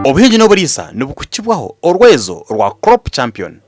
Obuhingi n'oburiisa nibukukibwaho orwezo rwa Crop Champion.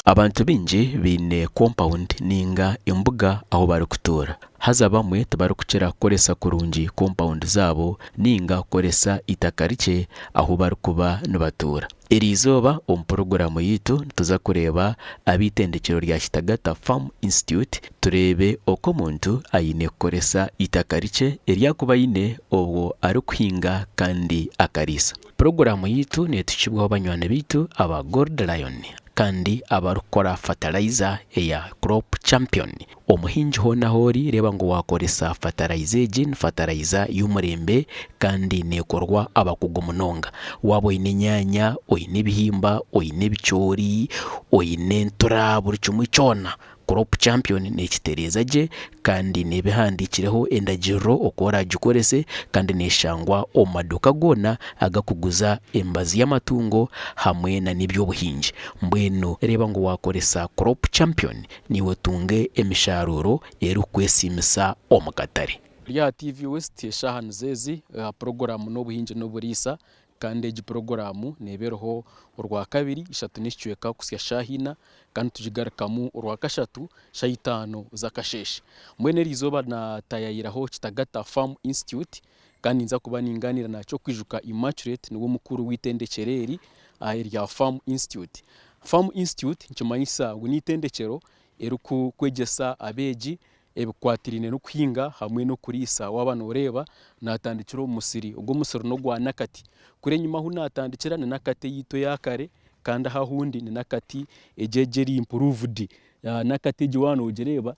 Abantu baingi baine kompawundi nainga embuga ahu barikutuura. Haza abamwe tibarikukira kukoresa kurungi kompawundi zaabo nainga kukoresa eitaka rikye ahu barikuba nibatuura. Eri izooba omu puroguraamu yaitu nituza kureeba ab'eitendekyero rya Kitagata Farm Institute tureebe oku omuntu aine kukoresa eitaka rikye eri arikuba aine obwo arikuhinga kandi akariisa. Puroguraamu yaitu neetuhikibwaho banywani baitu aba Gold Lion kandi abarikukora fatarayiza eya Crop Champion. Omuhingi hoona ahu ori reeba ngu waakoresa fatarayiza egi, ni fatarayiza y'omurembe kandi neekorwa abakugu munonga. Waaba oine enyaanya, oine ebihimba, oine ebicoori, oine entura buri kimwe kyona, Crop Champion neekitereeza gye kandi neeba ehandiikireho endagiriro oku oraagikorese kandi neeshangwa omu maduuka goona agakuguza emibazi y'amatungo hamwe n'eby'obuhingi. Mbwenu reeba ngu waakoresa Crop Champion Naiwe otunge emisharuuro erikukwesiimisa omu katare. Ori aha TV West eshaaha nizo ezi aha puroguraamu n'obuhingi n'oburiisa kandi egi puroguraamu neeba eriho orwakabiri ishatu n'ekicweka kuhitsya shaaha ina kandi tugigarukamu orwakashatu shaaha itaano z'akasheeshe. Mbwenu eri izooba naatayayiraho Kitagata Farm Institute kandi ninza kuba ningaaniira na Kyokwijuka Immaculate niwe mukuru w'eitendekyero eri erya Farm Institute. Farm Institute nikimanyisa ngu n'eitendekyero erikukwegyesa abeegi ebikwatiraine n'okuhinga hamwe n'okuriisa. Waaba nooreeba naatandikira omu musiri, ogu omusiri n'ogwa nakati. Kuri enyima ahu naatandikira ni nakati eyaitu eya kare kandi aha ahu ndi ni nakati egi eri improved. Nakati egi waaba noogireeba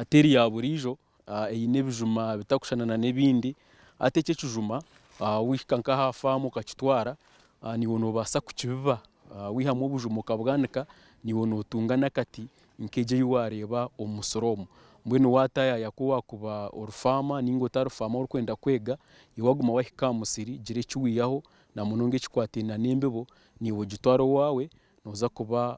teri ya buriijo. Eine ebijuma bitakushushana na n'ebindi. Hati eki ekijuma wahika nk'aha faamu okakitwara, naiwe noobaasa kukibiba waihamu obujuma okabwanika, naiwe nootunga n'akati nk'egi ei waareeba omu musiri omu. Mbwenu waataayaaya ku waakuba ori faama nainga otari faama orikwenda kwega, iwe waguma waahika aha musiri gira eki waihaho na munonga ekikwataine n'embibo, naiwe ogitware owaawe Nooza kuba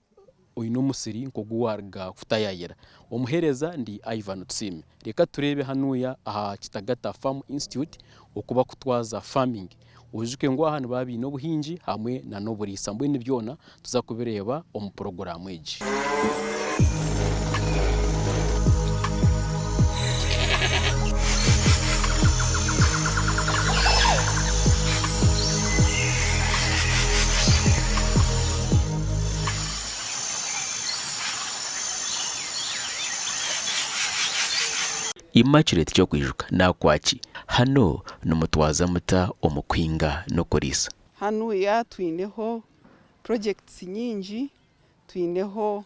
oine omusiri nk'ogu waaruga kutayaayira. Omuheereza ndi Ivan Tusiime. Reka tureebe hanuya aha Kitagata Farm Institute oku bakutwaza farming. Oijuke ngu aha nibaba baine obuhingi hamwe na n'oburiisa. Mbwenu byona tuza kubireeba omu puroguraamu egi. Immaculate Kyokwijuka nakwaki? Hanu nimutwaza muta omu kuhinga n'okuriisa? Hanuya twineho projects nyingi Twineho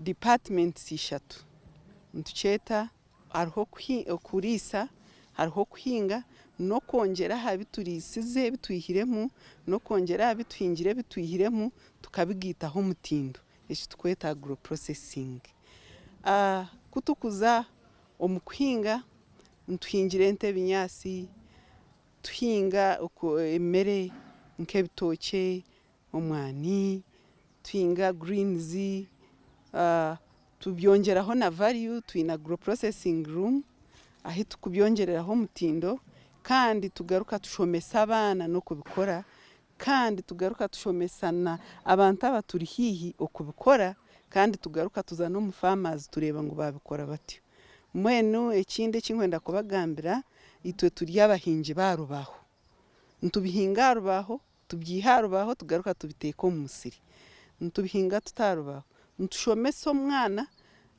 departments ishatu nitukyeta hariho okuriisa, hariho okuhinga n'okwongyera aha bi turiisize ebi twihiremu n'okwongyera aha bi tuhingire ebi twihiremu tukabigaitaho omutindo eki turikweta agro processing. Ku turikuza omu kuhinga nituhingira ente ebinyaatsi, tuhinga emere nk'ebitookye, omwani, tuhinga greens, tubyongyeraho na value, twine agro processing room ahu turikubyongyereraho omutindo kandi tugaruka tushomesa abaana n'okubikora kandi tugaruka tushomesa na abantu abaturi haihi okubikora kandi tugaruka tuza n'omu farmers tureeba ngu baabikora batyo. Mbwenu ekindi eki ndikwenda kubagambira, itwe turi abahingi ba rubaho, nitubihinga aha rubaho Tubyiha aha rubaaho tugaruka tubiteeka omu musiri. Nitubihinga tuta aha rubaaho? Nitushomesa omwana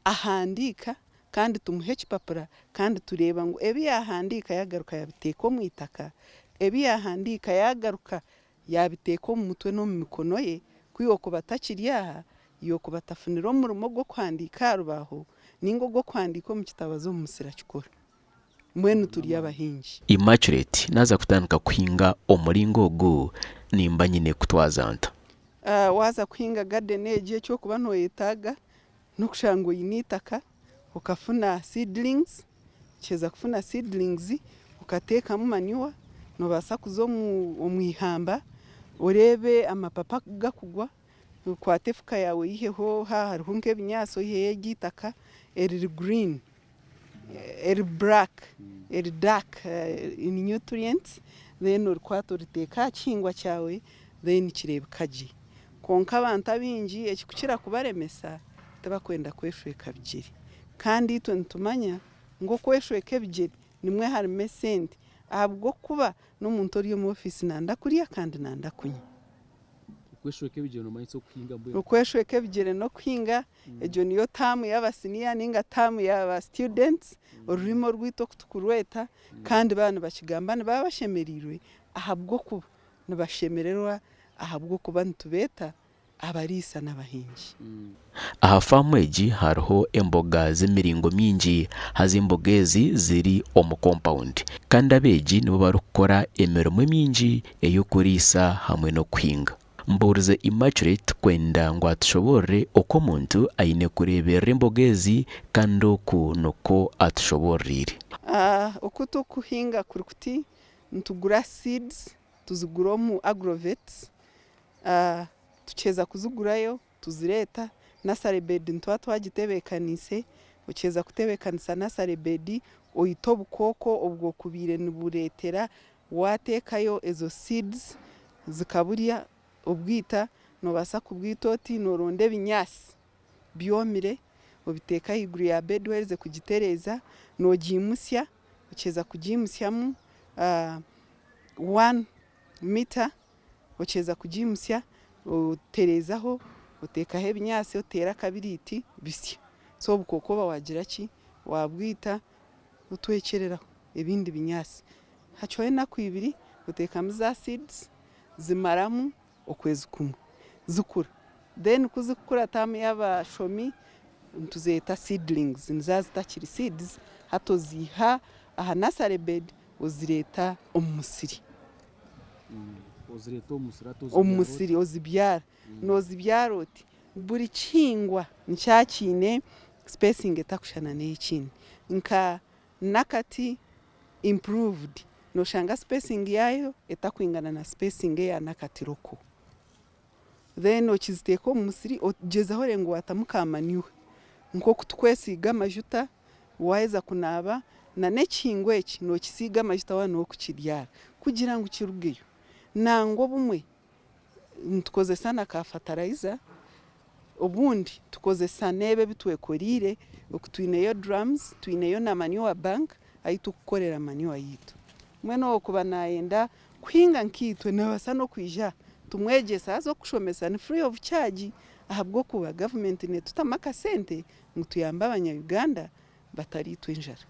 ahandiika kandi tumuha ekipapura kandi tureeba ngu ebi yaahandiika yaagaruka yaabiteeka omu itaka, ebi yaahandiika yaagaruka yaabiteeka omu mutwe n'omu mikono ye, ku yookuba atakiri aha, yookuba atafunire omurimo gw'okuhandiika aha rubaaho nainga ogw'okuhandiika omu kitabo aze omu musiri akikore. Mbwenu turi abahingi. Immaculate naaza kutandika kuhinga omuringo ogu nimba nyine kutwaza nta? Waaza kuhinga garden egi eki orikuba noyetaaga n'okushanga oine eitaka, okafuna seedlings, okiheza kufuna seedlings okateekamu manure, noobaasa kuza omu ihamba oreebe amapapa ku garikugwa, okwate efuka yaawe oiheho haaba hariho nk'ebinyaatsi oiheho eryo eitaka eriri green, eri black, eri dark in nutrients then orikwata oriteeka aha kihingwa kyawe then kireebeka gye. Kwonka abantu abaingi ekirikukira kubaremesa tibakwenda kweshweka bigyere. Kandi itwe nitumanya ngu okweshweka ebigyere nimwo harimu esente ahabw'okuba n'omuntu ori omu ofiisi nayenda kurya kandi nayenda kunywa. Okweshweka ebigyere nomanyisa okuhinga mbwenu? Okweshweka ebigyere n'okuhinga, egyo niyo term y'aba senior ninga term y'aba students, orurimi orwaitu oku tukurweta kandi baaba nibakigamba nibaba bashemereirwe ahabw'okuba nibashemererwa ahabw'okuba nitubeeta abariisa n'abahingi. Aha faamu egi hariho emboga z'emiringo mingi haza emboga ezi ziri omu kompawundi kandi abeegi nibo barikukora emirimo emingi ey'okuriisa hamwe n'okuhinga. Mbuurize Immaculate kwenda ngu atushoboorore oku omuntu aine kureeberera emboga ezi kandi oku nikwo atushoboororeire. Oku turikuhinga kuri kuti, nitugura seeds tuzigura omu agrovets, tukiheza kuzigurayo tuzireeta, nursery bed nituba twagitebeekaniise, okiheza kutebeekanisa nursery bed oita obukooko obwokubaire nibureetera waateekayo ezo seeds zikaburya obwita, noobaasa kubwita oti nooronda ebinyaatsi byomire obiteeke ahaiguru ya bed waaherize kugitereeza, noogiimutsya, okiheza kugiimutsyamu one mita, okiheza kugiimutsya otereezaho, oteekaho ebinyaatsi, oteera akabiriiti bisya. So obukooko oba waagira ki, waabwita otwekyereraho ebindi binyaatsi. Hacwaho enaku ibiri oteekamu za seeds zimaramu okwezi kumwe zikura. Then ku zikukura term y'abashomi nituzeeta seedlings niziba zitakiri seeds hati oziiha aha nursery bed ozireeta omu musiri. Omu musiri ozibyara. Noozibyara oti, buri kihingwa nikiba kiine spacing etakushushana n'ekindi. Nka nakati improved nooshanga spacing yaayo etakwingana na spacing eya nakati local. Then okiziteeka omu musiri ogyezeho oreebe ngu waatamu ka manure nk'oku tukwesiiga amajuta waaheza kunaaba na n'ekihingwa eki nookisiiga amajuta waaba n'okukibyara kugira ngu kirugeyo. Nangwa obumwe nitukozesa na ka fertilizer obundi tukozesa n'ebi ebi twekoreire oku twineyo drums twineyo na manure bank ahu turikukorera manure yaitu. Mbwenu ow'okuba naayenda kuhinga nkaitwe naabaasa n'okwija tumwegyese haza okushomesa ni free of charge ahabw'okuba gavumenti neetutamu akasente ngu tuyambe abanya Uganda batariitwa enjara.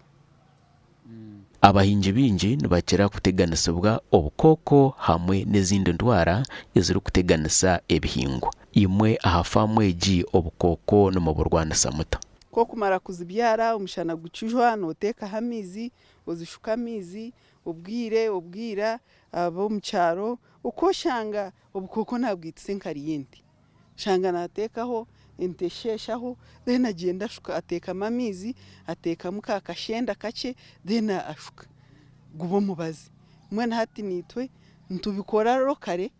Abahingi baingi nibakira kuteganisibwa obukooko hamwe n'ezindi ndwara ezirikuteganisa ebihingwa. Imwe aha faamu egi obukooko nimuburwanisa muta? Ku okumara kuzibyara omushana gukijwa nooteekaho amaizi, ozishuka amaizi obwire obwira ab'omu kyaro okwoshanga obukooko naabwitisa enkari y'ente. Oshanga naateekaho ente esheeshaho then agyenda ashuka ateekamu amaizi, ateekamu ka kashenda kakye then ashuka guba omubazi. Mbwenu hati naitwe nitubikora locally,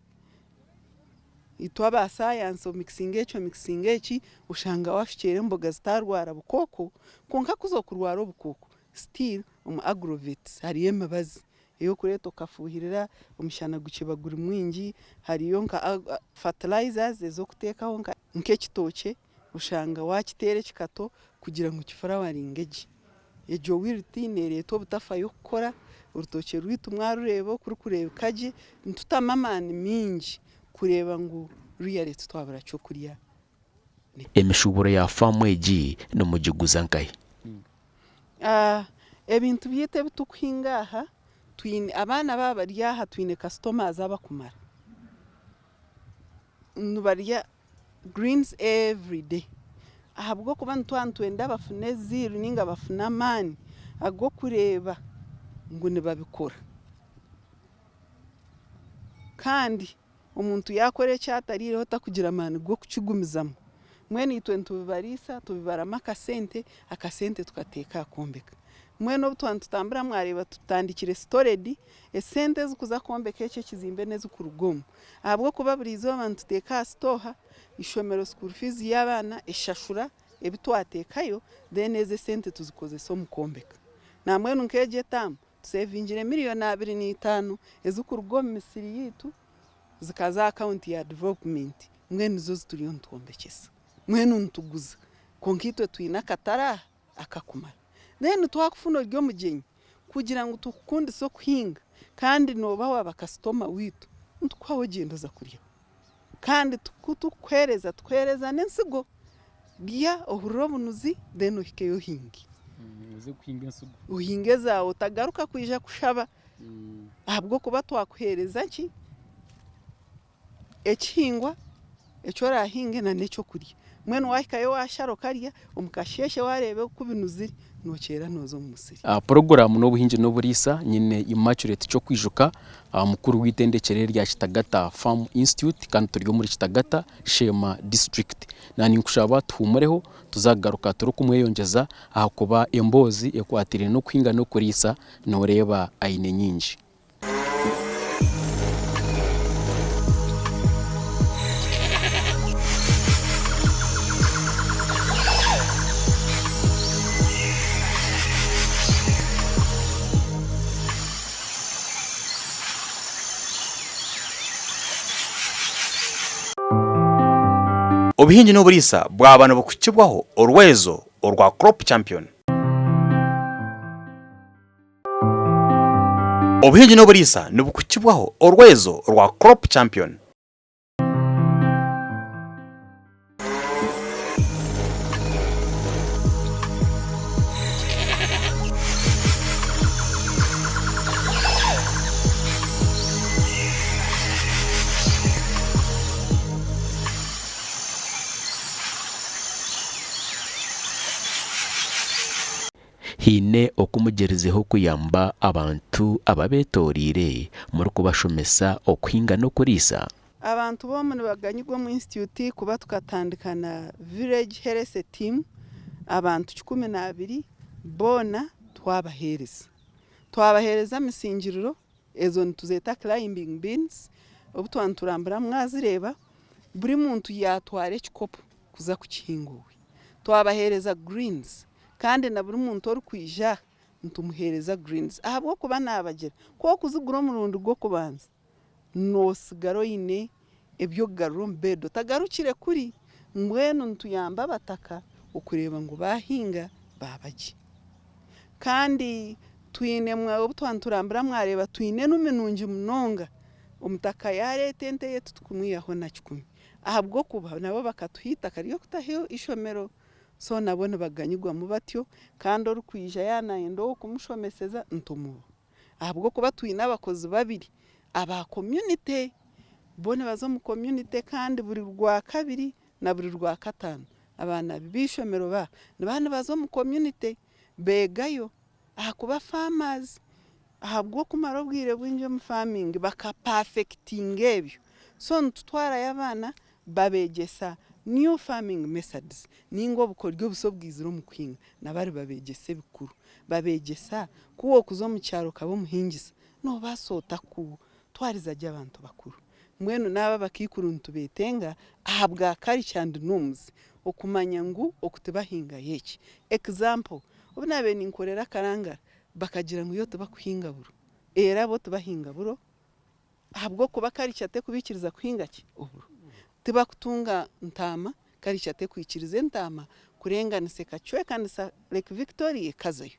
itwe aba sayansi omikisinga eki omikisinga eki, oshanga waashukyera emboga zitaarwara bukooko, kwonka ku zookurwara obukooko still omu agrovets hariyo emibazi ey'okureeta okafuuhirira omushana gukiba guri mwingi, hariyo nka fertilizers ez'okuteekaho nk'ekitookye oshanga waakiteera ekikato kugira ngu kifurawaringe gye. Egyo wilt neereeta obutafayo kukora, orutookye rwaitu mwarureeba oku rurikureebeka gye, nitutamu amaani maingi kureeba ngu really titwabura ky'okurya. Emishuuburo ya faamu egi nimugiguza nkahi? Ebintu byaitu ebi turikuhinga aha, twine abaana baaba bari aha twine customers abakumara. Nibarya greens everyday ahabw'okuba nituba nitwenda bafune zeal ninga bafune amaani ag'okureeba ngu nibabikora. Kandi omuntu yaakora eki atariireho takugira amaani g'okukigumizamu. Mbwenu itwe nitubibariisa, tubibaramu akasente, akasente tukateeka aha kwombeka. Mbwenu obu twaba nitutambura mwareeba tutandikire storedi, esente ezikuza kwombeka eki ekizimbe n'ezikuruga omu. Ahabw'okuba buri izooba nituteeka aha sitooha, ishomero school fees y'abaana eshashura ebi twateekayo, then ezo esente tuzikozesa omu kwombeka. Nambwenu nk'egi etaamu, tusevingire miriyoni 25 ezikuruga omu misiri yaitu zikaza aha akawunti ya development, mbwenu nizo ezi turiyo nitwombekyesa. Mbwenu nituguza, kwonka itwe twine akatare aha akakumara. Then twakufuna ori omugyenyi, kugira ngu tukukundise okuhinga kandi nooba waaba kasitoma waitu, nitukuha ogyenda oza kuryaho. Kandi ku tukukuheereza, tukuheereza n'ensigo. Rya ohurire obunuzi then ohikeyo ohinge. Oze kuhinga ensigo. Ohinge ezaawe otagaruka kwija kushaba ahabw'okuba twakuheereza ki? Ekihingwa eki oraahinge na n'ekyokurya. Mbwenu waahikayo waashara okarya, omu kasheeshe waareeba oku binuzire, nookyera nooza omu musiri. Puroguraamu n'obuhingi n'oburiisa nyine Immaculate Kyokwijuka, mukuru w'eitendekyero erya Kitagata Farm Institute kandi turi omuri Kitagata, Sheema District. Naninkushaba tuhumureho tuze kugaruka turikumweyongyeza ahakuba emboozi ekwatiraine n'okuhinga n'okuriisa noreeba aine nyingi. Obuhingi n'oburiisa bwaba nibukuhikibwaho orwezo orwa Crop Champion. Obuhingi n'oburiisa nibukuhikibwaho orwezo rwa Crop Champion. Haine oku mugyerizeho kuyamba abantu ababetoreire murikubashomesa okuhinga n'okuriisa? Abantu b'omu nibaganyirwa omu institute kuba tukatandika na village health team abantu 12 boona twabaheereza. Twabaheereza emisingiriro ezo nituzeeta climbing beans obu twaba niturambura mwazireeba buri muntu yaatwara ekikopo kuza kukihinga owe. Twabaheereza greens kandi na buri muntu orikwija aha nitumuheereza greens ahabw'okuba naabagira ku orikuzigura omurundi gw'okubanza nootsigara oine eby'okugarura omu beedi otagarukire kuri. Mbwenu nituyamba abataka okureeba ngu baahinga baaba gye. Kandi twine obu twaba niturambura mwareeba twine enumi nungi munonga, omutaka yaareeta ente ye titukumwihaho na kikumi ahabw'okuba nabo bakatuha eitaka ry'okutaho eishomero so nabo nibaganyirwamu batyo kandi orikwija yaaba naayenda ow'okumushomeseza nitumuha. Ahabw'okuba twine abakozi babiri aba community, bo nibaza omu community kandi buri Rwakabiri na buri Rwakataano abaana b'eishomero ba nibaba nibaza omu community beegayo ahakuba farmers ahabw'okumara obwire bwingi omu farming baka perfectinga ebyo. So nitutwarayo abaana Babeegyesa new farming methods ninga obukoryo obusa obwizire omu kuhinga nabari babeegyesa ebikuru. Babeegyesa ku wokuza omu kyaro okaba omuhingisa nobaasa ota kutwariza gye abantu bakuru. Mbwenu naaba abakaikuru nitubetenga ahabwa culture and norms okumanya ngu oku tibahingayo eki. Example, obu nabaire ninkorera Karangara bakagira ngu yo tibakuhinga buro era bo tibahinga buro. Ahabw'okuba karica tekubaikiriza kuhinga ki? Oburo. Tibakutunga ntaama, karica tekwikiriza entaama kurenganisa ekacwekanisa Lake Victoria ekazayo.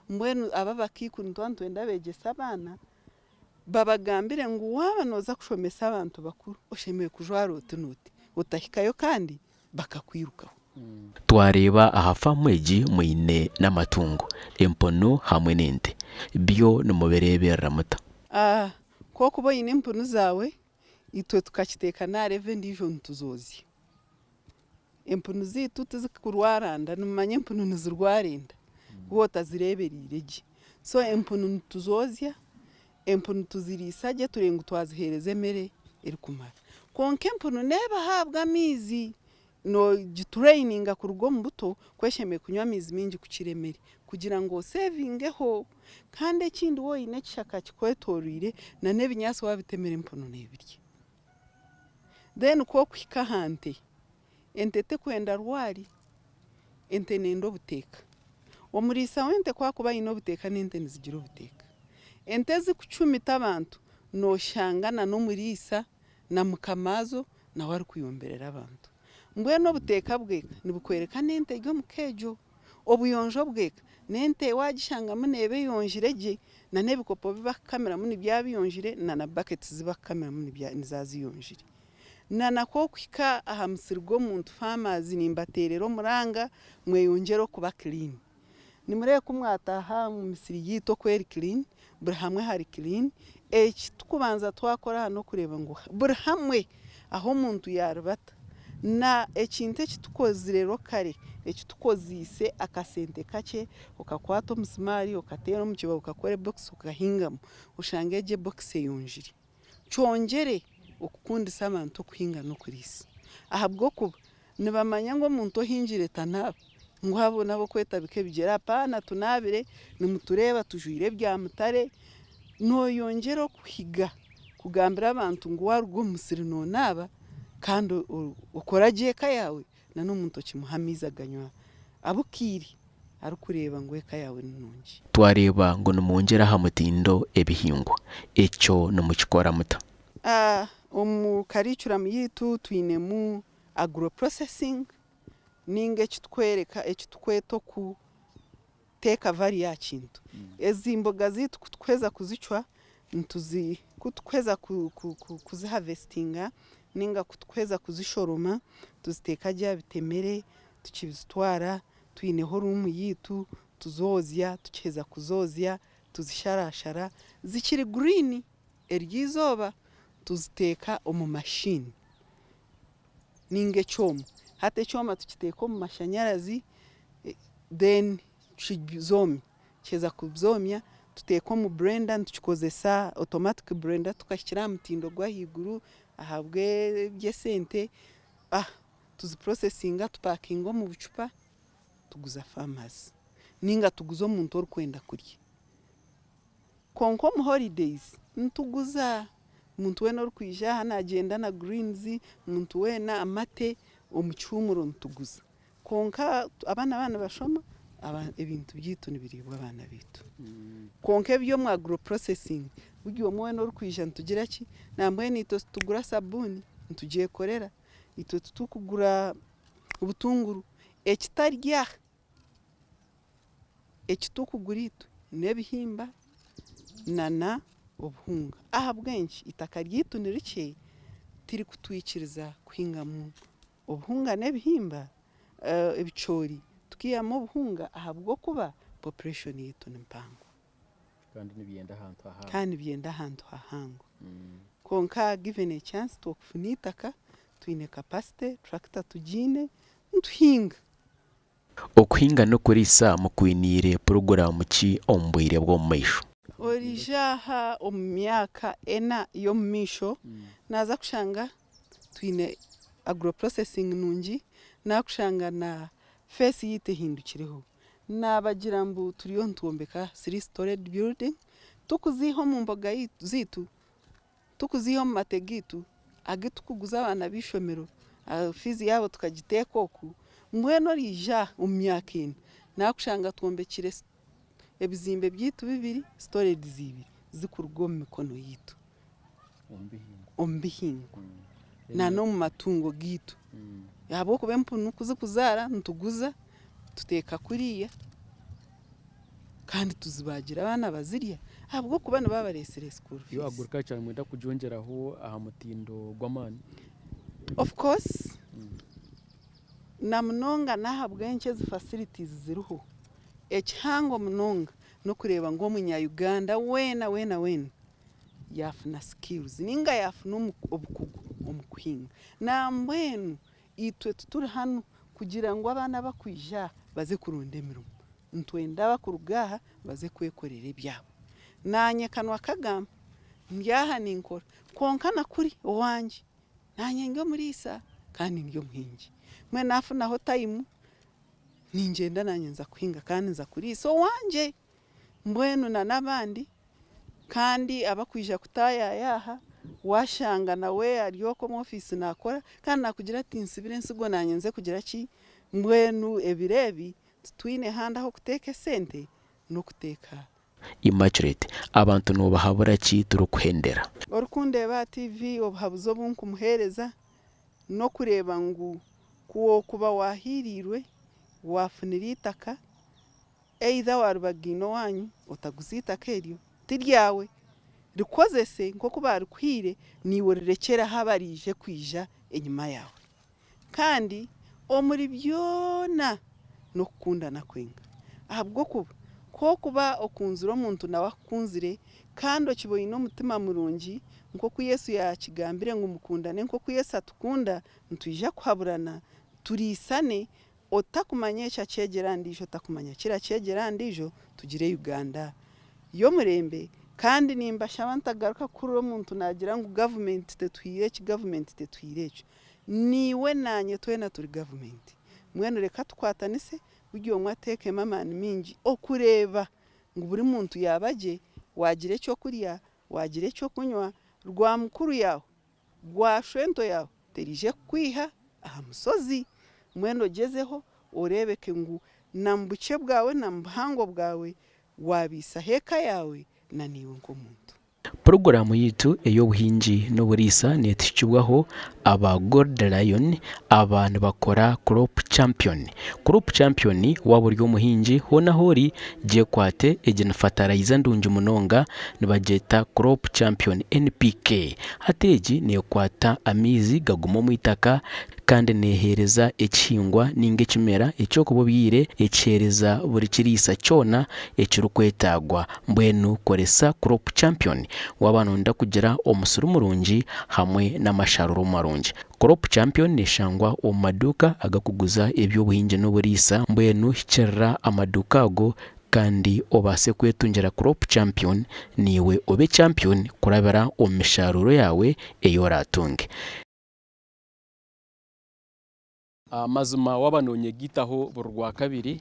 Mbwenu aba abakaikuru nituba nitwenda beegyese abaana, babagambire ngu waaba nooza kushomesa abantu bakuru oshemereire kujwara oti n'oti, otahikayo kandi bakakwirukaho. Twareeba aha faamu egi mwine n'amatungo, empunu hamwe n'ente. Byo nimubireeberera muta? A Ku okuba oine empunu zaawe, itwe tukakiteeka n'aha level endiijo nituzoozya. Empunu zaitu tizikurwara nda, nimumanya empunu nizirwara enda waaba otazireebereire gye. So empunu nituzoozya, empunu tuziriisa gye turebe ngu twaziheereza emere erikumara. Kwonka empunu neeba ahabwa amaizi. Noogitureyininga kuruga omu buto ku eshemereire kunywa amaizi maingi kukira emere kugira ngu osevingeho. Kandi ekindi waaba oine ekishaka kikwetoreire na n'ebinyaatsi waabitemera empunu neebirya. Then ku orikuhika aha nte, ente tekwenda rwari, ente neenda obuteeka. Omuriisa w'ente ku arikuba aine obuteeka n'ente nizigira obuteeka. Ente ezikucumita abantu nooshanga na n'omuriisa na mukamaazo nawe arikuyomberera abantu. Mbwenu obuteeka bw'eka nibukworeka n'ente eri omu ka egyo. Obuyonjo bw'eka, n'ente waagishangamu neeba eyonjire gye, na n'ebikopo bi bakukamiramu nibyaba biyonjire na na baketi zi bakukamiramu niziba ziyonjire. Na na ku orikuhika aha musiri gw'omuntu farmers nimbateerera omuranga mweyongyere okuba clean. Nimureeba ku mwataaha omu misiri yaitu oku eri clean, buri hamwe hari clean. Eki turikubanza twakora aha n'okureeba ngu buri hamwe ahu omuntu yaaribata na ekintu eki tukozire locally, eki tukoziise akasente kakye, okakwata omusimaari okateera omu kibaho okakora ebokisi okahingamu, oshanga egyo ebokisi eyonjire. Kyongyere okukundisa abantu okuhinga n'okuriisa ahabw'okuba nibamanya ngu omuntu ohingire tanaaba ngu abo n'ab'okwetabika ebigyere apaana tunaabire nimutureeba tujwaire ebya mutare. Nooyongyera okuhiga kugambira abantu ngu waaruga omu musiri noonaaba kandi okora gye eka yaawe na n'omuntu okimuha amaizi aganywa abukaire arikureeba ngu eka yaawe ni nungi. Twareeba ngu nimwongyera aha mutindo ebihingwa. Ekyo nimukikora muta? Omu kariikuramu yaitu twinemu agro processing ninga ekitukworeka ekitukweta oku teeka value aha kintu. Ezi mboga zaitu ku tukuheza kuzicwa, nituzi ku tukuheza kuzihavesitinga ninga ku tukuheza kuzishoroma, tuziteeka gye aha bitemere, tukizitwara twineho ruumu yaitu, tuzoozya, tukiheza kuzoozya, tuzisharashara, zikiri green eryo izooba tuziteeka omu mashini ninga ekyoma. Hati ekyoma tukiteeka omu mashanyarazi then tukizoomya, tukiheza kuzoomya tuteeka omu blender nitukikozesa automatic blender tukahikire aha mutindo gw'ahaiguru ahabw'eby'esente, tuzipurosesinga tupakinga omu bucupa tuguza farmers ninga tuguza omuntu orikwenda kurya. Kwonka omu holidays nituguza, omuntu weena orikwija aha naagyenda na greens, omuntu weena amate, omu kihuumuro nituguza. Kwonka abaana baaba nibashoma, ebintu byaitu nibiriibwa abaana baitu. Kwonka eby'omu agro processing, buri omwe weena orikwija nitugira ki, nambwenu itwe titugura sabuuni, nitugyekorera, itwe titurikugura obutunguru, ekitari aha Eki turikugura itwe n'ebihimba nana obuhunga. Ahabw'enki? Eitaka ryaitu ni rikye tirikutwikiriza kuhingamu obuhunga n'ebihimba, ebicoori tukiihamu obuhunga ahabw'okuba population yaitu ni mpango. Kandi nibyenda ahantu hahango. Kandi nibyenda ahantu hahango. Kwonka given a chance twokufuna eitaka, twine capacity, tractor tugiine, nituhinga. Okuhinga n'okuriisa mukwiniire puroguraamu ki omu bwire bw'omu maisho? Oriija aha omu myaka ena y'omu maisho naaza kushanga twine agro processing nungi, naakushanga na feesi yaitu ehindukireho. Naabagira ngu turiyo nitwombeka three storeyed building turikuziiha omu mboga zaitu. Tukuziiha omu mate gaitu agu tukuguza abaana b'eishomero, fiizi yaabo tukagiteeka oku, mbwenu oriija omu myaka ena naakushanga twombekire ebizimbe byaitu bibiri, storage ibiri zikuruga omu mikono yaitu, omu bihingwa n'omu matungo gaitu ahabw'okuba empunu ku zikuzaara nituguza tuteeka kuriya. Kandi tuzibaagira abaana bazirya ahabw'okuba nibaba bareetsire school Iyo fees. agriculture nimwenda kugyongyeraho aha mutindo gw'amaani? Of course na munonga n'ahabw'enki ezi facilities ziriho, ekihango munonga n'okureeba ngu omunya Uganda weena weena weena yaafuna skills ninga yaafuna obukugu omu kuhinga. Nambwenu itwe tituri hanu kugira ngu abaana abakwija aha baze kuronda emirimo. Nitwenda abakuruga aha baze kwekorera ebyabo. Naanye kanwa kagamba, ndi aha ninkora, kwonka na kuri owangye, naanye ndi omuriisa kandi ndi omuhingi. Mbwenu naafunaho tayimu ningyenda naanye nza kuhinga kandi nza kuriisa owangye mbwenu na n'abandi kandi abakwija kutaayaaya aha waashanga nawe ari okwo omu ofiisi naakora kandi naakugira ati nsibire ensigo naanye nze kugira ki? Mbwenu ebiro ebi titwine handi ah'okuteeka esente n'okuteeka Immaculate, Abantu noobahabura ki turikuhendera? Orikundeeba aha TV obuhabuzi obu nkumuheereza n'okureeba ngu ku okuba waahiiriirwe waafunire eitaka either waaribagaine owaanyu otaguza eitaka eryo ti ryawe rikozese nk'oku baarikuhaire naiwe orirekyere aho abaraije kwija enyima yaawe. Kandi omuri byona n'okukundana kwenka. Ahabw'okuba ku orikuba okunzire omuntu nawe akukunzire, kandi okiba oine omutima murungi, nk'oku Yesu yaakigambire ngu mukundane nk'oku Yesu atukunda, nitwija kuhaburana, turiisane, otakumanya eki akyegyera aha ndiijo, otakumanya kiri akyegyera aha ndiijo, tugire Uganda y'omurembe. Kandi nimbashaba ntagaruka kuhurira omuntu naagira ngu gavumenti tetuhaire eki, gavumenti tetuhaire ekyo. Naiwe naanye twena turi gavumenti. Mbwenu reka tukwatanise buri omwe ateekemu amaani maingi okureeba ngu buri muntu yaaba gye, waagira eky'okurya, waagira eky'okunywa, rwa mukuru yaawe, rwa shwento yaawe teriije kukwiha aha mushozi. Mbwenu ogyezeho oreebeke ngu na mu bukye bwawe na mu buhango bwawe waabaisaho eka yaawe na naiwe nk'omuntu. Puroguraamu yaitu ey'obuhingi n'oburiisa neetuhikibwaho aba Gold Lion aba nibakora Crop Champion. Crop Champion waaba ori omuhingi hoona ahu ori gyekwate egi ni fatarayiza ndungi munonga nibagyeta Crop Champion NPK. Hati egi neekwata amaizi gaguma omu itaka kandi neeheereza ekihingwa nainga ekimera eki orikuba obyaire ekiheereza buri kiriisa kyona ekirikwetaagwa. Mbwenu koresa Crop Champion waaba nooyenda kugira omusiri murungi hamwe n'amasharuuro marungi. Crop Champion neeshangwa omu maduuka agakuguza eby'obuhingi n'oburiisa, mbwenu hikirira amaduuka ago kandi obaase kwetungira Crop Champion naiwe obe champion kurabira omu misharuuro yaawe ei oraatunge. Mazima waaba noonyegaitaho buri Rwakabiri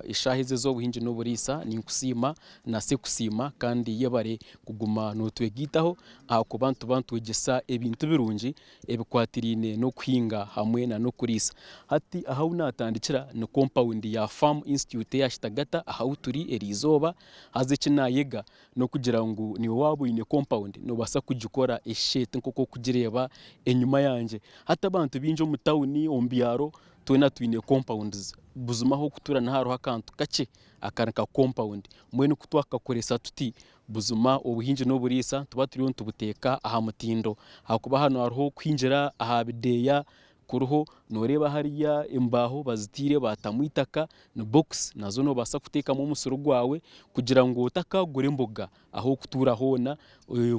eshaaha ezi ez'obuhingi n'oburiisa, ninkusiima na Sekusiima kandi yebare kuguma nootwegaitaho ahakuba nituba nitwegyesa ebintu birungi ebikwatiraine n'okuhinga hamwe n'okuriisa. Hati ahu naatandikira ni kompawundi ya Farm Institute eya Kitagata ahu turi eriizooba, haza eki naayega N'okugira ngu naiwe waaba oine kompawundi noobaasa kugikora esheete nk'oku orikugireeba enyima yangye. Hati abantu baingi omu tawuni, omu byaro twena twine kompawundizi. Buzima ah'okutuura niho hariho akantu kakye akari nka kompawundi. Mbwenu ku twakakoresa tuti, buzima obuhingi n'oburiisa nituba turiyo nitubuteeka aha mutindo ahakuba hanu hariho kuhingira aha bideeya kuriho noreeba hariya embaaho baziteire batamu eitaka ni box nazo nobaasa kuteekamu omusiri gwawe kugira ngu otakagura emboga ah'okutuura hoona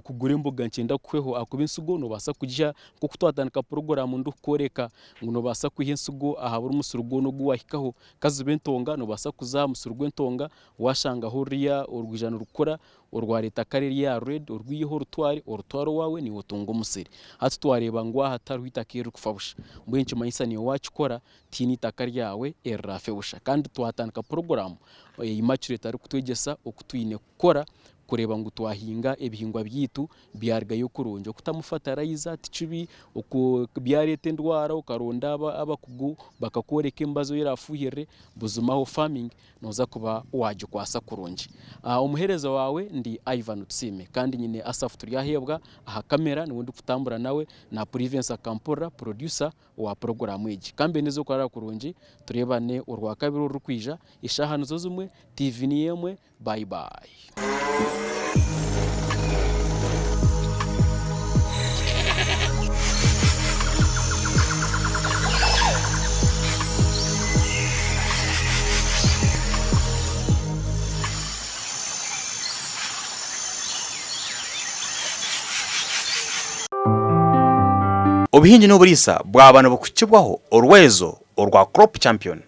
kugura emboga nikyenda kuhweho ahakuba ensigo nobaasa kugiha nk'oku twatandika puroguraamu ndikukworeka ngu nobaasa kwiha ensigo aha buri musiri gwona ogu wahikaho kaziba entonga nobaasa kuza aha musiri gw'entonga washangaho ruriya orwija nirukura Orwareeta kare erya red orwiheho orutware, orutware owaawe naiwe otunge omusiri. Hati twareeba ngu aha tihariho itaka eririkufa busha. Mbwenu nikimanyisa naiwe waakikora tihaine itaka ryawe eriraafe busha. Kandi twatandika puroguraamu ei Immaculate arikutwegyesa oku twine kukora kureeba ngu twahinga ebihingwa byaitu byarugayo kurungi. Okutamu fatarayiza ti kibi, byareeta endwara okaronda abakugu bakakworeka emibazi ei oraafuhirire, buzima aho farming Nooza kuba waagikwasa kurungi. Omuheereza waawe ndi Ivan Tusiime kandi nyine Asaph Turyaheebwa aha kamera niwe ndikutambura nawe na Privence Akampurira producer wa puroguraamu egi. Ka mbe n'ez'okurara kurungi tureebane Orwakabiri orurikwija eshaaha nizo zimwe, TV niyo emwe. Bye bye. Obuhingi n'oburiisa bwaba nibukuhikibwaho orwezo orwa Crop Champion.